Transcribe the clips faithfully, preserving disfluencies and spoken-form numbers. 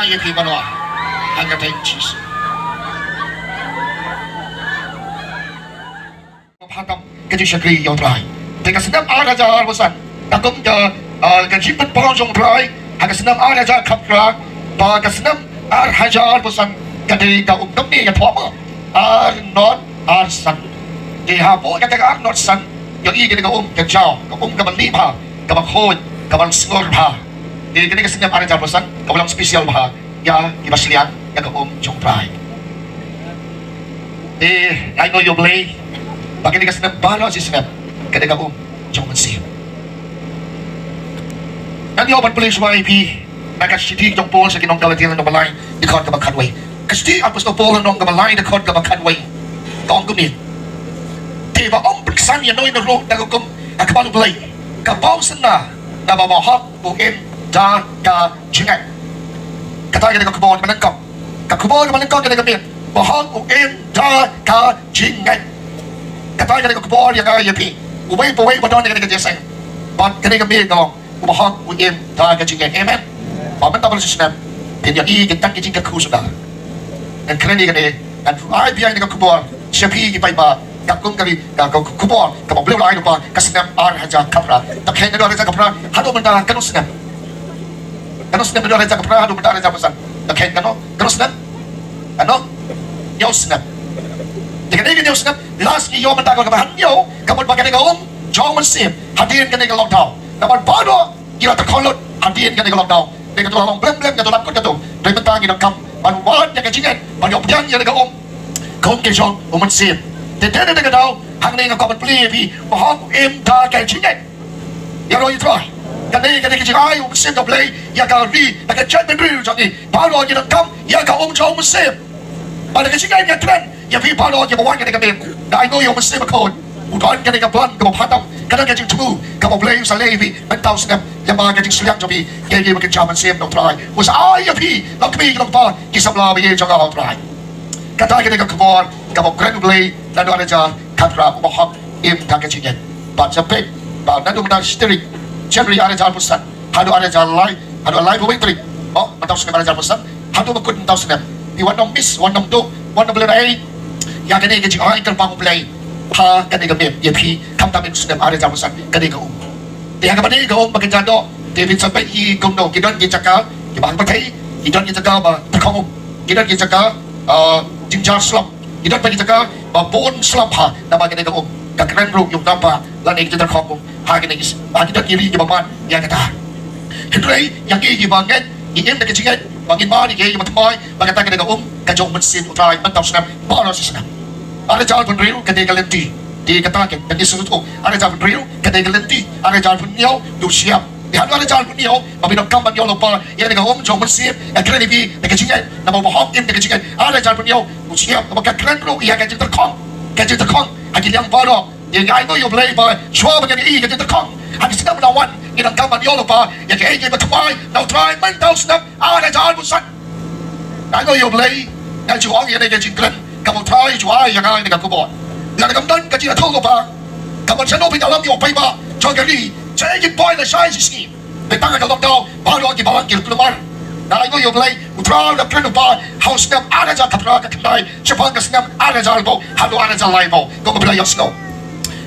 Ïa phi baroh ha ka kyrteng Jisu. Pha tam ka jingshakri ïa U Trai. Te ka snem ar hajar arphew san, ka kum ka, ah, ka jingpynpaw jong U Trai ha ka snem ar hajar khatphra, ba ka snem ar hajar arphew san ka dei ka um, kumne ïathuh ma, ar nod ar san. Te hapoh kata ka ar nod san, ïohi kane ka um ka jaw, ka um kaba lih bha, kaba khuid, kaba long sngur bha. Te kane ka snem ar hajar arphew san kaba long special bha ïa kiba shiliang ïa ka um jong U Trai. Te ai nguh ïa U Blei ba kane ka snem baroh shi snem ka dei ka um jong U Mynsiem. Ngan ïoh ban pule shuwa ïa phi na ka shithi jong u Paul sha ki nong Galatia, lynnong ba lai, dkhot kaba khatwei. Ka shithi u Apostol Paul lynnong kaba lai, dkhot kaba khatwei, ka ong kumne: Te ba ym pynksan ïano ïano ruh da ka hukum ha khmat U Blei, kaba u sngewthuh ba bahok u im da ka jingngeit. Kata ka dei ka khubor kaba nyngkong. Ka khubor kaba nyngkong ka dei ka mut, bahok u im da ka jingngeit. Kata ka dei ka khubor ïa nga ïa phi, uwei pa uwei ba don ha kane ka jingïaseng, bad ka dei ka mut ka long, u bahok u im da ka jingngeit. Amen. Ba mynta baroh shi snem phin ïohi ïa kita ki jingkyrkhu shuh. Ngan kren ïa kane, ngan ai biang ïa ka khubor sha phi ki paidbah, ka kum kane ka, ka khubor kaba U Blei u la ai lypa, ka snem ar hajar khatphra. Te kheiñ naduh ar hajar khatphra haduh mynta katno snem? Katno snem naduh ar hajar khatphra haduh mynta ar hajar arphew san? Te kheiñ katno, katno snem? Katno? Hynñiew snem. Te kane ka hynñiew snem, last ïa mynta ka kaba hynñiew, ka mut ba kane ka um jong U Mynsiem, hadien kane ka lockdown, namar baroh ngi la tyrkhong lut hadien kane ka lockdown. Te kato la long blem blem, kato la kut kato. Te mynta ngi donkam ban wad ïa ka jingngeit, ban ïoh pdiang ïa ka um, ka um ka jong U Mynsiem. Te dei na kata ka daw hangne nga kwah ban plie ïa phi, bahok u im da ka jingngeit. Ïaroh ïa U Trai. Kane, kane ka jingai U Mynsiem jong U Blei ïa ka ri, ïa ka jaitbynriew jong ngi. Baroh ngi donkam ïa ka um jong U Mynsiem. Bad da ka jingngeit nga kren ïa phi baroh kiba wan kane ka miet, nga ai nguh ïa U Mynsiem Bakhuid. U don kane ka plan kaba bha tam, ka don ka jingthmu kaba U Blei u sa leh ïa phi mynta u snem, lyngba ka jingshiliang jong phi ïa kiba kynja mynsiem na U Trai. U sa ai ïa phi, long kmie ki long kpa, ki samla ba ïeit jong nga ha U Trai. Kata ka dei ka khubor kaba u kren U Blei naduh ar hajar khatphra, u bahok im da ka jingngeit. Bad sa peit ba naduh mynta shi tarik January ar hajar arphew san haduh ar hajar lai, haduh laiphew wei tarik, oh, mynta u snem ar hajar arphew san, haduh ba kut mynta u snem, phi wat nym miss, wat nym duh, wat nym pynlehnohei ïa kane ka jingai kyrpang U Blei ha kane ka miet ïa phi, khamtam ïa u snem ar hajar arphew san, kane ka um. Te ha kaba dei ka um ba kynja doh, te phin sa peit hi kumno, ki don ki jaka kiba hangpyrthei, ki don ki jaka ba tyrkhong um, ki don ki jaka, ah, jingjia slap, ki don pat ki jaka ba bun slap ha, namar kane ka um. Ka kren ruh ïa u nongpynïaid lane ki jingtyrkhong um ha kine ki, ha ki don ki ri kiba mad ïa kata. Hynrei ïa ngi kiba ngeit, ngi im da ka jingngeit ba ngin mad ïa kiba thymmai ba kata ka dei ka um ka jong U Mynsiem U Trai mynta u snem baroh shi snem. Ar hajar arphew hynriew ka dei ka lynti, te kata ka dei ka sngewthuh. Ar hajar arphew hynriew ka dei ka lynti, ar hajar arphew hynñiew u shyiap. Ïa, ar hajar arphew hynñiew ba phi donkam ban ïoh lypa ïa kane ka um jong U Mynsiem, nga kren ïa phi da ka jingngeit, namar u bahok im da ka jingngeit. Ar hajar arphew hynñiew u shyiap, namar ka kren ruh ïa ka jingtyrkhong, ka jingtyrkhong ha ki liang baroh. Ïa, nga ai nguh ïa U Blei ba shuwa ba ngi ïohi ka jingtyrkhong ha ki snem ba la wan, ngi donkam ban ïoh lypa ïa kiei kiei ba thymmai na U Trai mynta u snem ar hajar arphew san. Nga ai nguh ïa U Blei, nga ju ong ïa kane ka jingkren kaba U Trai u ju ai ïa nga kane ka khubor. Lada kam don ka jingïathuhlypa, kaba shano phin ïalam ïa u paidbah jong ka ri, shaei kin poi lashai shisngi. Te tang ha ka lockdown baroh ki balang ki kulmar. Nga ai nguh ïa U Blei, U Trai u la kren lypa ha u snem ar hajar khatphra, ka khyndai shaphang ka snem ar hajar arphew haduh ar hajar laiphew. Kumba phi la ïohsngew,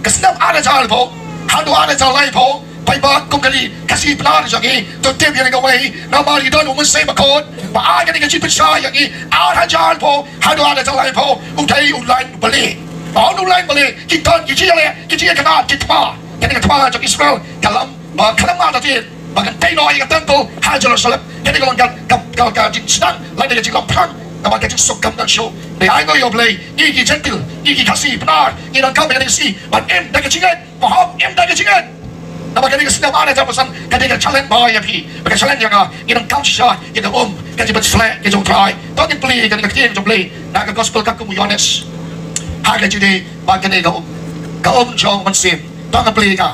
ka snem ar hajar arphew haduh ar hajar laiphew, paidbah kum ka ri Khasi Pnar jong ngi, to tip ïa kane kawei, namar ngi don U Mynsiem Bakhuid ba ai kane ka jingpynshai ïa ngi. Ar hajar arphew haduh ar hajar laiphew u dei u lain balei. Ba un u lain balei? Ki don ki jingïaleh, ki jingïakynad, ki thma. Kane ka thma jong Israel ka lam ba ka lam ma ta tin ba kan tei noh ïa ka templ ha Jerusalem. Kane ka long ka, ka, ka, ka jingsdang lane ka jinglong phrang, namar ka jingsuk kam don shuh. Te ai nguh ïa U Blei, ngi ki Jentil, ngi ki Khasi Pnar, ngi donkam ïa kane ka sngi ban im da ka jingngeit. Bahok im da ka jingngeit. Namar kane ka snem ar hajar arphew san ka dei ka challenge bha ïa phi bad ka challenge ïa nga. Ngi donkam shisha ïa ka um, ka jingpynsleh ka jong U Trai. To ngin pule ïa kane ka ktien jong U Blei na ka Gospel katkum u Ïoannis, ha ka jingïadei bad kane ka um, ka um jong U Mynsiem. To ngin pule ïa ka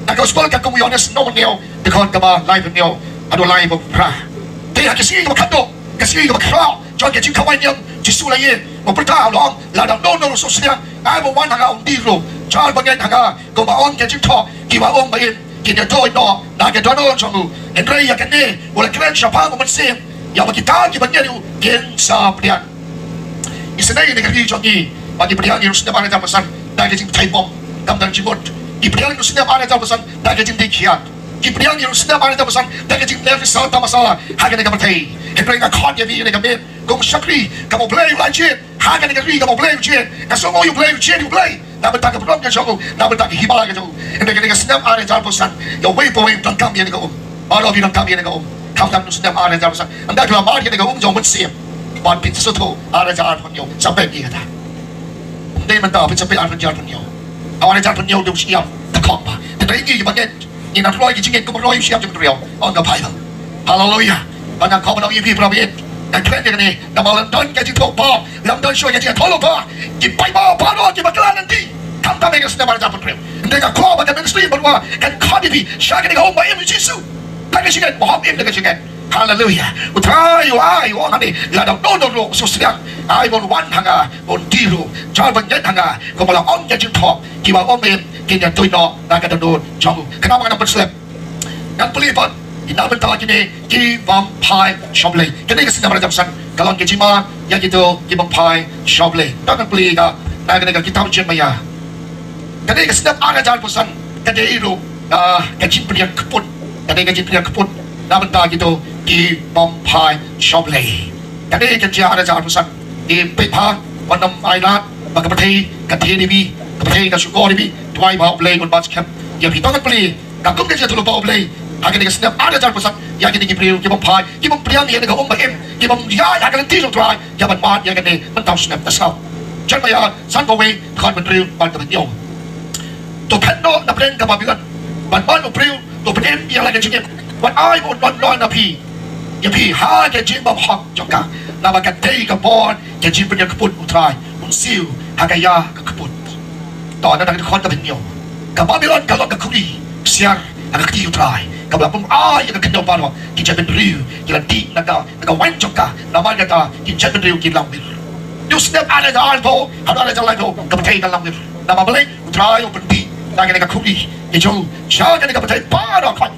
na ka Gospel katkum u Ïoannis, lynnong hynñiew, dkhot kaba laiphew hynñiew haduh laiphew phra. Te ha ka sngi kaba khatduh, ka sngi kaba khraw jong ka jingkhawai niam, Jisu u la ïeng, u pyrta, u la ong, lada uno uno ruh sngewsynñiang, ai ba wan ha nga, um dih ruh. Jar ba ngeit ha nga, kumba ong ka jingthoh, kiba um ba im kin ïaduh noh na ka dohnud jong u. Hynrei ïa kane u la kren shaphang U Mynsiem. Ïa ba kita kiba ngeit ïa u kin sa pdiang. Isynei ne ka ri jong ngi ba ngi pdiang ïa u snem ar hajar arphew san da ka jingthait bom kam don jingmut. Ngi pdiang ïa u snem ar hajar arphew san da ka jingdih khiat. Ngi pdiang ïa u snem ar hajar arphew san da ka jingleh pisa tamasa ha kane ka pyrthei. Hynrei nga khot ïa phi kane ka miet, kum shakri kaba U Blei u la jied ha kane ka ri kaba U Blei u jied. Nga sngew ïa U Blei u jied, U Blei na bynta ka burom ka jong u, na bynta ka hima ka jong u. Hynrei kane ka snem ar hajar arphew san, ïa uwei pa uwei u donkam ïa kane ka um. Baroh phi donkam ïa kane ka um. Khamtam u snem ar hajar arphew san, ynda phi la mad ïa kane ka um jong u Mynsiem, bad phin sa sngewthuh ar hajar arphew hynñiew sa peit ïa kata. Ym dei mynta phin sa peit ar hajar arphew hynñiew. Ar hajar arphew hynñiew u dei u shyiap, te khong ba. Te dei ngi kiba ngeit, ngi nang roi ki jingngeit kumba roi u shyiap jong u briew, ong ka Baibl. Haleluia. Bad nga khot ban ong ïa phi para bangeit, nga kren ïa kane namar lym don ka jingthoh pop, lym don shuh ka jingthoh lypa. Ki paidbah baroh kiba kylla lynti, khamtam ïa ka snem ar hajar arphew hynriew. Hynrei nga kwah ba ka ministry ba ngi kan khot ïa phi sha kane ka um ba im u Jisu. Da ka jingngeit, ba hok im da ka jingngeit. Haleluia. U Trai u ai, u ong hangne, lada uno uno ruh u sngewsynei, ai ban wan ha nga, ban die ruh. Jar ban ngeit ha nga, kumba la ong ka jingthoh, kiba ym im kin ïa tuid noh na ka dohnud jong u. Khnang ba ngan ym pynslem. Ngan plie pat, na bynta kine ki bym phai sha U Blei. Kane ka snem ar hajar arphew san ka long ka jingma ïa kito ki bym phai sha U Blei. Te ngan plie ka, na kane ka kitab Jeremaïah. Kane ka snem ar hajar arphew san ka dei ruh, ah, ka jingpynïakput. Ka dei ka jingpynïakput na bynta kito ki bym phai sha U Blei. Ka dei ka jia ar hajar arphew san. Ngi peit bha, wat nym ailad ba ka pyrthei ka thied ïa phi, ka pyrthei ka shukor ïa phi. Duwai ba U Blei un ban skhem ïa phi. Te ngan plie, ka kum ka jingïathuhlypa U Blei ha kane ka snem ar hajar arphew san ïa kine ki briew ki bym phai, ki bym pdiang ïa kane ka um ba im, ki bym ïaid ha ka lynti jong U Trai, ïa ban mad ïa kane mynta u snem. Te sngap. Jeremaïah sanphew wei, dkhot hynriew bad ka hynñiew. To phet noh na pdeng ka Babilon, bad man u briew to pynim ïa la ka jingim, wat ai ba un ot noh na phi, ïa phi ha ka jingbymhok jong ka, naba ka dei ka bor ka jingpynïakput U Trai, un siew ha ka ïa ka kput. To na ka dkhot ka hynñiew. Ka Babilon ka long ka khuri ksiar ha ka kti U Trai, kaba la pynmih ïa ka khyndew baroh. Ki jaitbynriew ki la dih na ka, na ka waiñ jong ka, namar kata ki jaitbynriew ki langwir. Dei u snem ar hajar arphew, haduh ar hajar laiphew, ka pyrthei ka langwir. Namar balei? U Trai u pyndih na kane ka khuri ka jong u sha kane ka pyrthei baroh khoit.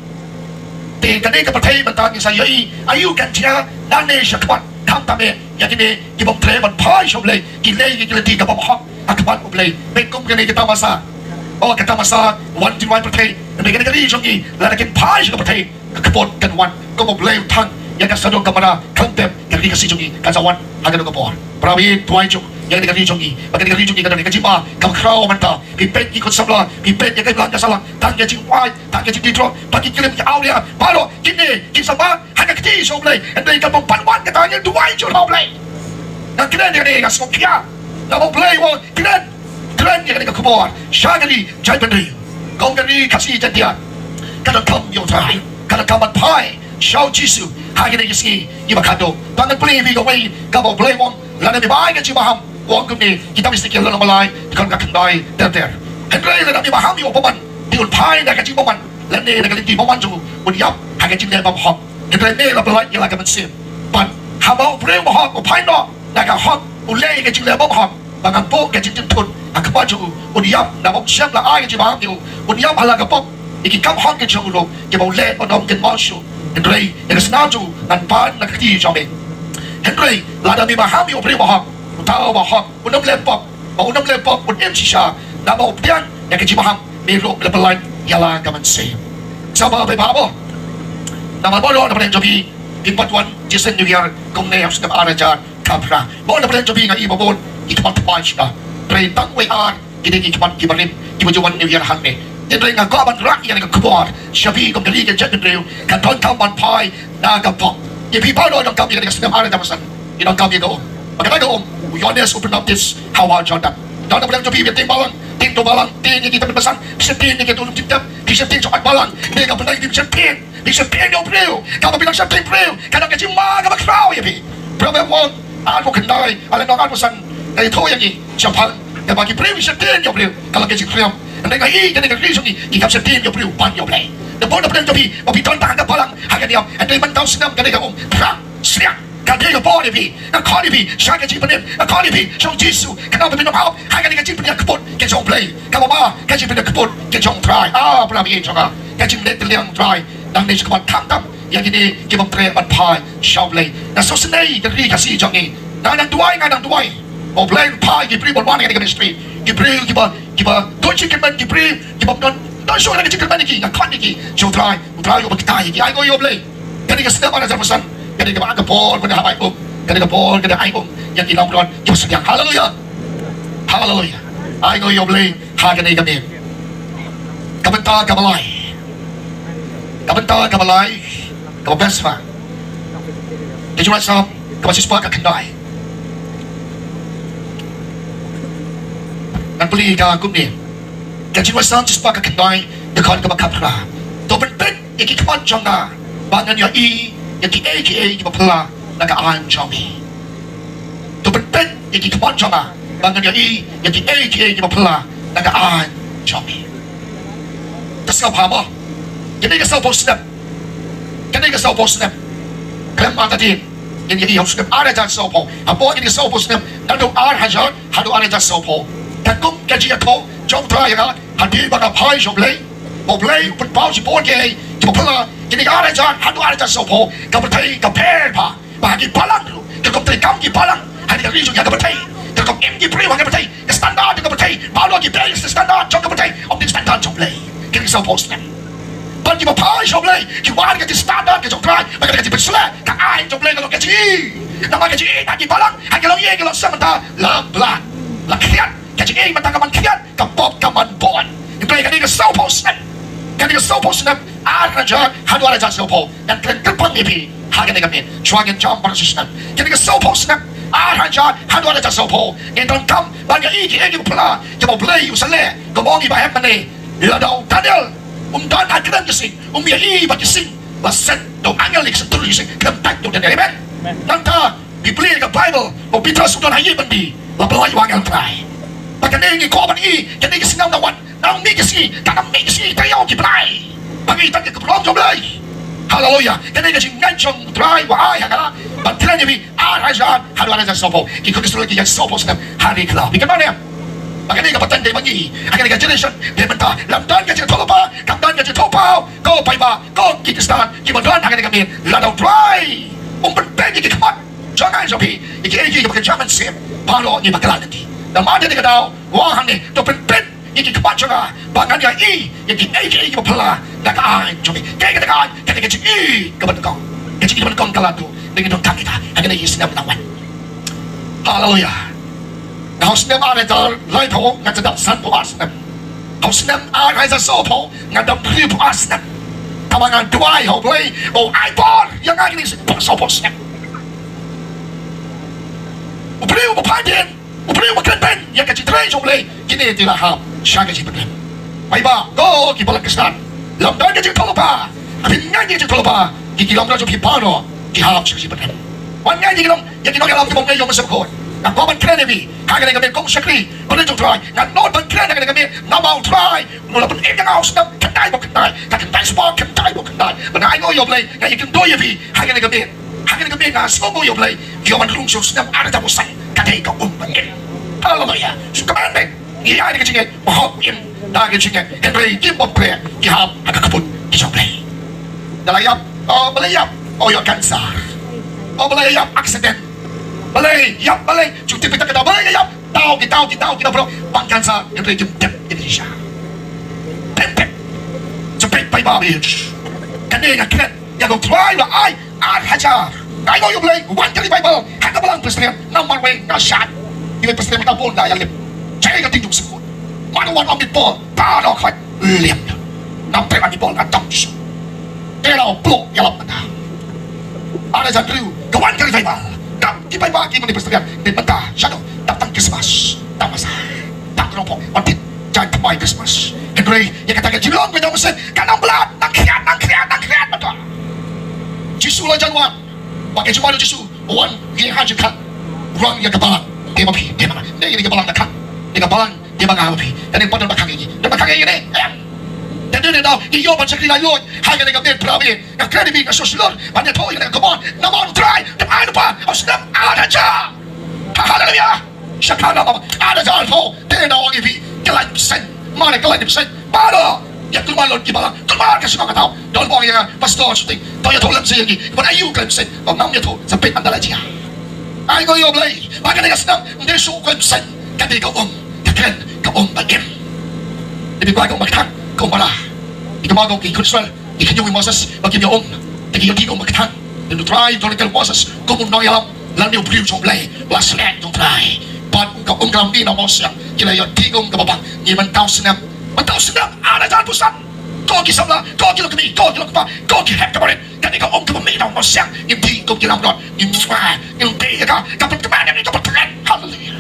Te kane ka pyrthei mynta ngi sa ïohi aïu kan jia nangne shakhmat. Khamtam eh ïa kine ki bym treh ban phai sha U Blei, ki leh ïa ki lynti ka bymhok ha khmat U Blei. Bad kum kane ka tamasa, oh, ka tamasa wan jingwan pyrthei. Bad kane ka ri jong ngi lada kin phai sha ka pyrthei, ka kput kan wan. Kum U Blei u thang ïa ka Sodom Gomorrah, khamtam ka ri Khasi jong ngi kan sa wan ha kane ka por. Para bangeit, duwai jong ïa kane ka ri jong ngi, ba kane ka ri jong ngi ka don ka jingma kaba khraw mynta. Phi peit ki khun samla, phi peit ïa ka imlang ka sahlang, tang ka jingwai, tang ka jingdih drok, tang ki klim ki awria, baroh kine ki samla ha ka kti jong U Blei. Hynrei kaba pynban kata ngin duwai jur ha U Blei. Nga kren ïa kane nga sngewkhia. Namar U Blei u ong kren, kren ïa kane ka khubor sha ka ri jaitbynriew. Kum ka ri Khasi Jaiñtia ka donkam ïa U Trai, ka donkam ban phai sha U Jisu ha kine ki sngi kiba khatduh. Te ngan plie ïa phi kawei kaba U Blei u ong, lada me bai ka jingmaham, u ong kumne, kitab Esekiel lynnong ba lai, dkhot ka khyndai ter ter. Hynrei lada me maham ïa u bymman, te un phai na ka jingbymman, lane na ka lynti bymman jong u, un ïap ha ka jingleh bymhok. Hynrei me la pyllait ïa la ka mynsiem. Bad haba u briew bahok u phai noh na ka hok, u leh ïa ka jingleh bymhok, ba ngan buh ka jingtynthut ha khmat jong u, un ïap, naba um shym la ai ka jingmaham ïa u, un ïap ha la ka pop, ïa ki kam hok ki jong u ruh kiba u leh un ym kynmaw shuh. Hynrei ïa ka snam jong u ngan pan na ka kti jong me. Hynrei lada me maham ïa u briew bahok, uta u bahok un ym leh pop, ba un ym leh pop, un im shisha, naba u pdiang ïa ka jingmaham, me ruh me la pyllait ïa la ka mynsiem. Sngewbha phi ba mo. Namar baroh na pdeng jong phi, phi pat wan Chin New Year kumne ha u snem ar hajar khatphra. Baroh na pdeng jong phi nga i ba bun ki khmat thymmai shuh. Hynrei tang wei ar ki dei ki khmat kiba rit kiba ju wan New Year hangne. Hynrei nga kwah ban rah ïa kane ka khubor sha phi kum ka ri ka jaitbynriew ka donkam ban phai na ka pop. Ïa phi baroh donkam ïa kane ka snem ar hajar arphew san, ngi donkam ïa ka um. Ba kata ka um u Ïoannis u Baptist ha wah Jordan. Don na pdeng jong phi, phi tieng balang, tieng to balang, tieng ïa ki tymmen basan, phi sheptieng ïa ki to lum jingtep, phi sheptieng shaphang balang. Dei ka bynta phi sheptieng, phi sheptieng ïa u briew. Kaba phi nang sheptieng briew ka don ka jingma kaba khraw ïa phi. Proverb one, arphew khyndai, ha lynnong arphew san, ka ïathuh ïa ngi shaphang kaba ki briew ki sheptieng ïa u briew, ka long ka jingkhriam. Hynrei nga i kane ka ri jong ngi, ki kam sheptieng ïa u briew ban ïa u Blei. Te bun na pdeng jong phi ba phi don tang ka balang ha ka niam. Hynrei mynta u snem ka dei ka um, phrang, sliang. Ka dei ka bor ïa phi. Nga khot ïa phi sha ka jingpynim, nga khot ïa phi sha u Jisu, khnang ba phin ym hap ha kane ka jingpynïakput ka jong u Blei. Kaba ma, ka jingpynïakput ka jong u Trai. Ah, para bangeit jong nga, ka jingleh tyrliang u Trai nangne shakhmat. Khamtam ïa kine ki bym treh ban phai sha U Blei. Na sosnei ka ri Khasi jong ngi, nga dang duwai, nga dang duwai, U Blei un phai ki briew ban wan ha kane ka ministry, ki briew kiba, kiba don jingkyrmen, ki briew kiba don, don shuh ka jingkyrmen ïa ki, nga khot ïa ki sha U Trai, U Trai u batai ïa ki. Ai nguh ïa U Blei. Kane ka snem ar hajar arphew san, kane ka ba ka por ka da hap ai um, kane ka por ka da ai um ïa ki nongpynïaid kiba sngewthuh. Haleluya. Haleluya. Ai nguh ïa U Blei ha kane ka miet. Ka bynta kaba lai, ka bynta kaba lai kaba best ba, ka Jingrwai Salm kaba shispah ka khyndai. Ngan pule ka kumne. Ka Jingrwai Salm shispah ka khyndai, ka dkhot kaba khatphra. To pynpeit ïa ki khmat jong nga ba ngan ïohi ïa kiei kiei kiba phylla na ka aiñ jong me. To pynpeit ïa ki khmat jong nga ba ngan ïohi ïa kiei kiei kiba phylla na ka aiñ jong me. Te sngewbha mo, kane ka sawphew snem, kane ka sawphew snem, khlem artatien ngin ïohi ha u snem ar hajar sawphew. Hapoh kane ka sawphew snem, naduh ar hajar haduh ar hajar sawphew, katkum ka jingïathuh jong U Trai ïa nga, hadien ba nga phai sha U Blei, U Blei u pynpaw shibun kiei kiba phylla. Kane ka ar hajar haduh ar hajar sawphew, ka pyrthei ka pher bha. Ba ha ki balang ruh, katkum treikam ki balang ha kane ka ri jong ngi, ha ka pyrthei, katkum im ki briew ha ka pyrthei, ka standard jong ka pyrthei, baroh ki base standard jong ka pyrthei, ym dei standard jong U Blei. Kine ki sawphew snem, bad kiba phai sha U Blei ki wad ka jingstandard ka jong U Trai, bad ka jingpynsleh, ka aiñ jong U Blei ka long ka jingïeit. Namar ka jingïeit ha ki balang, ha ki longïing, ki longsem mynta la blad, la khriat. Ka jingïeit mynta ka ban khriat, ka pop ka ban bun. Hynrei kane ka sawphew snem, kane ka sawphew snem, ar hajar haduh ar hajar sawphew, ngan kren kyrpang ïa phi ha kane ka miet. Shuwa ngin jam baroh shi snem, kane ka sawphew snem, ar hajar haduh ar hajar sawphew, ngin donkam ban ïohi kiei kiei kiba phylla kiba U Blei u sa leh. Kumba ong i Bah Hep mynne, lada u Daniel um don ha kren ki sing, um ïohi bad ki sing, ba shet da u angel ïa ki seng, tur ïa ki seng, khlem thait da u Daniel. Amen. Nangta phi pule ïa ka Baibl, ba u Petros u don ha ïing byndi, la pynlait ïa u angel Trai. Bad kane ngi kwah ban i, kane ka snem nang wan, nang mih ka sngi, tang nang mih ka sngi, tang ïa ki bnai, ba ngi tang ïa ka burom jong U Blei. Haleluya. Kane ka jingngeit jong U Trai ba ai ha nga ban kren ïa phi, ar hajar haduh ar hajar sawphew, ki khun Israel ki ïaid sawphew snem ha ri khlaw. Phi kynmaw ne em? Ba kane ka pateng dei ma ngi ha kane ka generation dei mynta. Lam don ka jingthoh lypa, kam don ka jingthoh paw, ko paidbah, ko ki Khristan kiba don ha kane ka miet, lada U Trai um pynpeit ïa ki khmat jong nga jong phi ïa kiei kiei kiba kynja mynsiem, baroh ngi bakla lynti. Namar kata ka daw u ong hangne, to pynpeit ïa ki khmat jong nga ba ngan ïohi ïa kiei kiei kiba phylla na ka aiñ jong me. Kaei kata ka aiñ? Kata ka jingïeit kaba nyngkong. Ka jingïeit kaba nyngkong ka la duh, dei ngi donkam kita ha kane ka snem nang wan. Haleluya. Ha u snem ar hajar laiphew nga dang sanphew ar snem. Ha u snem ar hajar sawphew nga dang hynriewphew ar snem. Tangba nga duwai ha U Blei ba u ai bor ïa nga kine sawphew snem. U briew uba phai dien, u briew uba kren beiñ ïa ka jingtrei jong U Blei, kine te la hap sha ka jingpyndem. Paidbah, ko ki balang Khristan, lam don ka jingthoh lypa, ha phi ngeit ïa ka jingthoh lypa, ki ki lam don jong phi baroh ki hap sha ka jingpyndem. Wan ngeit ïa ki long, ïa ki nongïalam kiba ong ïa U Mynsiem Bakhuid. Nga kwah ban kren ïa phi ha kane ka miet kum u shakri ba ri jong U Trai. Nga nud ban kren ha kane ka miet namar U Trai u la pynim ïa nga u snem khyndai bad khyndai, ka khyndai spah khyndai bad khyndai. Bad nga ai nguh ïa U Blei, nga ïakynduh ïa phi ha kane ka miet. Ha kane ka miet nga sngewnguh ïa U Blei, ïa u ban rung sha u snem ar hajar arphew san ka dei ka um ba im. Haleluya. Shu kmen beit. Ngi ïa ka jingngeit ba hok im da ka jingngeit, hynrei kim bym treh, ki hap ha ka kput ka jong U Blei. Da la ïap, oh, balei ïap? Oh, ïoh cancer. Oh, balei ïap? Accident. Balei ïap? Balei? Shu tip kita, kita balei ïap? Tau ki, tau ki, tau ki, na brok bang cancer, hynrei kim tip ïa ka jingshisha. Tip, tip. Jepit pai ba bi. Kane nga kren ïa ka U Trai ba ai ar hajar. Nga ai nguh ïa U Blei, wan ka revival ha ka balang Presbyterian namar wei nga shait. Iwei Presbyterian mynta bun da ïalip. Jai ka ting jong sngewbha. Mano wan ong bit Paul, ta da khot lip. Nam trei wan bit Paul nga tong shu. Te la pluh ïalap mynta. Ar hajar hynriew ka wan ka revival. Dap ki paidbah ki mane Presbyterian mynta shadoh. Dap tang Christmas, dap masa, dap ka nongpop, wan peit jaiñ thymmai Christmas. Hynrei ïa kata ka jinglong ka jong u Mynsiem ka nang blad, nang khriat, nang khriat, nang khriat mynta. Jisu la jan wan. Ba ka jingwan u Jisu, wan ïa ha jingkhat. Rang ïa ka balang, dei ma phi, dei ma nga. Dei ïa ka balang da khat. Ïa ka balang, dei ma nga ma phi. Kane pat don ba khang ïa ngi. Don ba khang ïa ngi ne? Em. Te dei ne daw ngi ïoh ban shakri laitluid ha kane ka miet phra miet. Nga kren ïa phi, nga sngewshlur ban ïathuh ïa kane ka khubor namar u Trai. Te ai lypa ha u snem ar hajar. Haleluya. Shakha na ba ar hajar phew. Te daw ngi phi. Ka lai bseiñ. Mane ka lai bseiñ. Baroh Ïa kulmar lut ki balang, kulmar ka shnong ka thaw. Don bong ïa nga, pastor shooting. To ïathuh lem sha ïa ngi. Ban aïu khlem sngewthuh, ba ngam ïathuh, sa peit ynda la jia. Ai ko ïoh Blei, ba kane ka snem, ynda shu khlem sngewthuh, ka dei ka um, ka kren, ka um ba im. Dei ba ka um ba kthang, ka um ba la. Dei ba ka um ki khun Israel, ki khun ïong i Moses, ba kim ïa um. Te ki ïoh dei ka um ba kthang. Dei U Trai, u Trai ka Moses, kum u nongïalam, lane u briew jong Blei, la slek jong Trai. Bad ka um ka lam dei na Moses, ki la ïoh dei ka um kaba bang, ngi mynta u snem. Mynta u snem, ar hajar arphew san. Ko ki samla, ko ki lok kmie, ko ki lok kpa, ko ki hep ka barit. Kane ka um kaba mih na u Moses, ngim dei kum ki lamdot, ngim swai, ngim dei ka, ka pynkmen, ka pynkmen. Haleluya.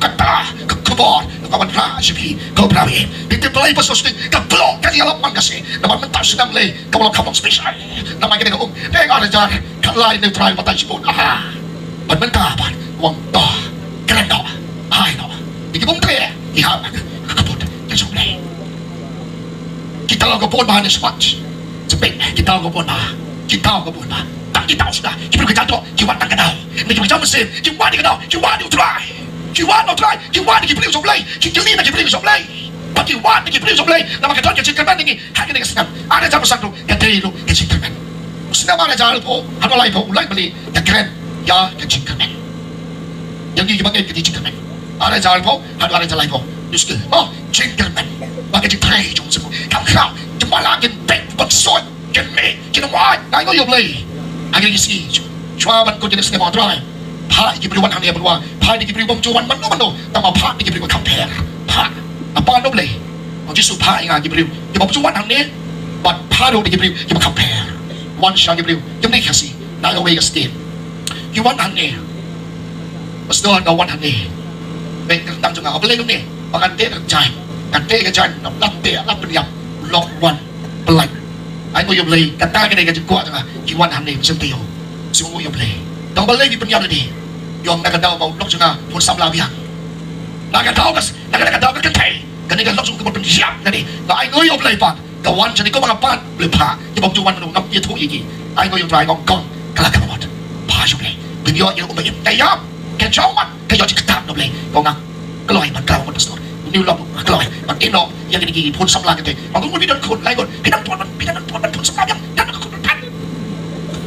Kata ka khubor ka ban rah sha phi, ko Blei. Phi tip balei Pastor Sting ka bloh ka ïalap man ka sngi. Namar mynta u snem lei ka ba long ka bang special. Namar kane ka um, dei ar hajar khatlai, neutral, batai shibun. Aha. Ban mynta ban wan to, kren to, hai to. Dei ki bym treh, ki hap ka kbut ka jong Blei. Kita long ka bun ba ha ne smat. Sempit, kita long ka bun ba. Kita long ka bun ba. Tang kita suda, ki briew ka jam doh, ki wan tang ka daw. Ni ki briew ka jam mynsiem, ki wan ïa ka daw, ki wan ïa U Trai. Ki wan ïa U Trai, ki wan ïa ki briew jong Blei, ki kylli na ki briew jong Blei. Ba ki wan ïa ki briew jong Blei, namar ka don ka jingkyrmen ïa ngi ha kane ka snem. Ar hajar arphew san ruh ka dei ruh ka jingkyrmen. Snem ar hajar arphew, haduh laiphew, u Blei Blei ka kren ïa ka jingkyrmen. Ïa ngi kiba ngeit ka dei jingkyrmen. Ar hajar arphew haduh ar hajar laiphew. Ïa ki, oh, jingkyrmen. Ba ka jingtrei jong u Blei kam khraw. Jingbalang kin peit ban soi. Kin mih, kin wad, ngai ngoi ïa U Blei. Ha kine ki sngi, shuwa ban kut kine ki sngi ba Trai. Phah ïa ki briew wan hangne ban wad. Phah ïa ki briew bym ju wan mano mano. Tang ba phah ïa ki briew ba kham pher. Phah. Haba U Blei. Ong Jisu phah ïa nga ki briew kiba bym ju wan hangne. Bad phah ruh ïa ki briew kiba kham pher. Wan sha ki briew. Kim dei Khasi. Na kawei ka state. Ki wan hangne. Pastor ka wan hangne. Bad ka tang jong nga. Balei kumne? Ba kan teh ka jaiñ. Kan teh ka jaiñ. Lap teh, lap pynïap. Lok wan. Pynlait. Ai ko ïa U Blei, kata ka dei ka jingkwah jong nga, ki wan hangne, sngewthuh ïa u. Sngewthuh ïa U Blei. Tang balei phi pynïap lade. Ïa na ka daw ba u lok jong nga pun samla biang. Na ka daw ka, na ka, na ka daw ka kynthei. Kane ka lok jong ka ba pynïap lade. Nga ai ngoi ïa U Blei pat. Ka wan shane ko ba nga pat, Blei pat. Ki bym ju wan mano ngam ïathuh ïa ki. Ai ngoi ïa U Trai, ngong kong. Ka la ka mot. Pha shu Blei. Pynïoh ïa u ba im. Ka ïap. Ka jong mat. Ka ïoh jingktah na U Blei. Ko nga kloi ban khlaw ban pastor. Une u lok kloi ban ïehnoh ïa kine ki phone samla kata. Ba kum phi don khun lai khun. Phi don phone ban, phi don phone ban phone samla biang. Don khun ban.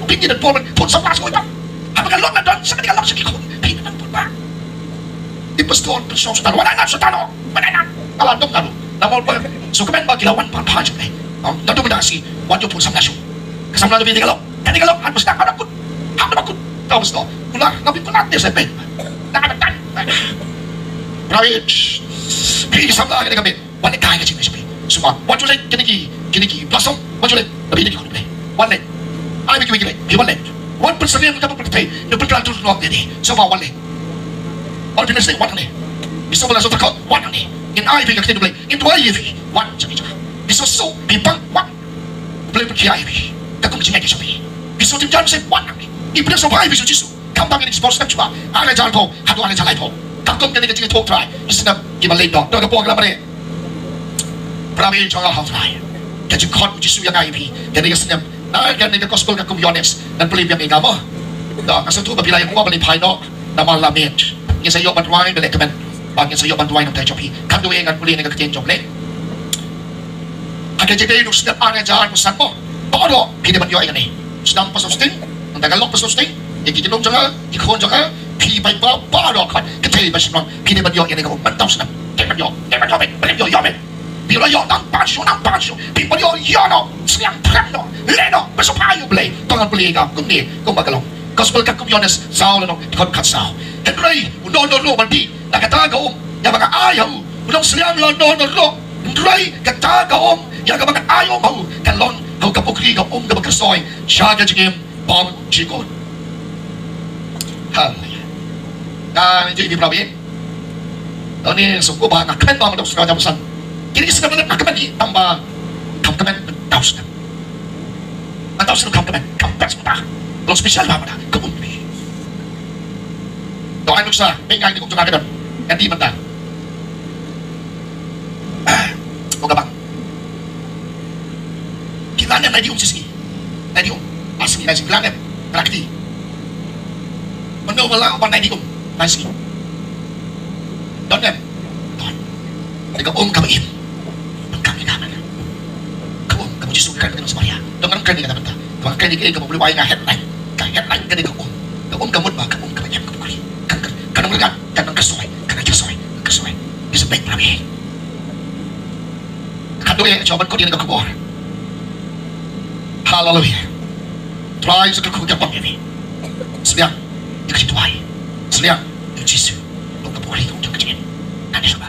Phi don phone ban phone samla sngewbha. Haba ka lok la don sa kane ka lok sa ki khun. Phi don phone ba. I pastor pynshong Soitan. Wan ailad Soitan, oh. Wan ailad. Ka la dom ka la. Namar ba sngewkmen ba ki la wan pha pha jong Blei. Ong, la dom da si. Wan jong phone samla shu. Ka samla da phi da ka lok. Kane ka lok, han ba sdang, han ba kut. Han ba kut. Tau ba sdang. Kular, nga phi kular ne sa peit. Nga ka tan. Praise. Phi samla kane ka peit. Wan leit kai ka jingmut phi. Sumar. Wan ju leit kine ki, kine ki blossom. Wan ju leit. Nabi ne ki khun Blei. Wan leit. Ai ba ki wei ki leit. Phi wan leit. Wan pynsyriem ka pyrthei. Ne pynkylla tur nok ne. Sumar wan leit. Wan phi ne sdang wan ne. Phi sumar la sota ko wan ne. Ngin ai phi ka ktien Blei. Ngin duwai ïa phi. Wan jong phi jong. Phi sumar phi pang wan. Blei pynkhia ïa phi. Ka kum jingngeit ïa phi. Phi sngewthuh jam seh wan nang. I pynïasoh bai phi shu Jisu. Kam bang ïa ki sport snem shuwa. Ar hajar arphew haduh ar hajar laiphew. Ka kum kane ka jingïathuh Trai. Ki snem kiba leit noh. Don ka por ka la mareh. Para bangeit jong nga ha Trai. Ka jingkhot u Jisu ïa nga ïa phi. Kane ka snem. Na kane ka gospel ka kum Ïoannis. Ngan pule biang ïa nga mo. Nga sngewthuh ba phi la ïa kwah ban leit phai noh. Namar la miet. Ngin sa ïoh ban rwai ban leh kmen. Ba ngin sa ïoh ban rwai na ka bynta jong phi. Khamtam ngan pule na ka ktien jong Blei. Ha ka jingdei u snem ar hajar arphew san mo. Baroh phi dei ban ïoh ïa kane. Sdang Pastor Austin, nangta ka lok Pastor Austin, ïa ki kynnoh jong nga, ki khun jong nga, phi paidbah baroh ka kynthei ba shynrang, phi dei ban ïoh ïa kane ka um, mynta u snem. Dei ban ïoh, dei ban ïoh, dei ban ïoh, ïoh. Phi la ïoh nang pan shu, nang pan shu. Phi ban ïoh, ïoh noh, sngewthuh noh, leh noh, ba shu phai ïa u Blei, to ngan pule ïa ka kumne, kumba ka long. Gospel ka kum Ïoannis saw lynnong, dkhot khatsaw. Hynrei u don don ruh ban dih na kata ka um ïa ba nga ai ha u. U nongslem la don don ruh. Hynrei kata ka um ïa kaba nga ai um ha u ka long ha u ka pukri ka um kaba kyrshoi sha ka jingim bymjukut. Haleluya. Nga ïathuh ïa phi para bangeit. Tang ne sngewbha nga kmen ba nga dang sngewbha jam san. Kine ki sngewbha nga kmen hi tang ba kam kmen tang sngewbha. Nga tau sngewbha kam kmen, kam kmen sngewbha. Long special ba mynta ka um. Dei ai nuksa, peit nga ïa kane ka um jong nga ka don. Nga dih mynta. Ong ka bang. Ki la nep lai dih um shisngi. Lai dih um. Ar sngi lai sngi ki la nep. Ka la kti. Mano ba la ban lai dih um. Lai sngi. Don nep. Don. Dei ka um kaba im. Ban kam ïa ka mynta. Samaria. Dang ngan kren ïa kata mynta. Ba ka kren ïa ka, ka ba u Blei u ai nga headline. Ka headline ka dei ka um. Ka um ka mut ba ka um kaba em ka pukri. Kan ka, ka nongryngkat, kan nang ka soi, kan nang ka soi, ka soi. Ki sa beng para beng. Ka dei shuwa ban kut ïa ka khubor. Haleluia. Trai sa ka khubor ka pang ïa phi. Sliang ïa ka jingduwai. Sliang ïa u Jisu. Long ka pukri ka um jong ka jingim. Ngan ïa shuwa.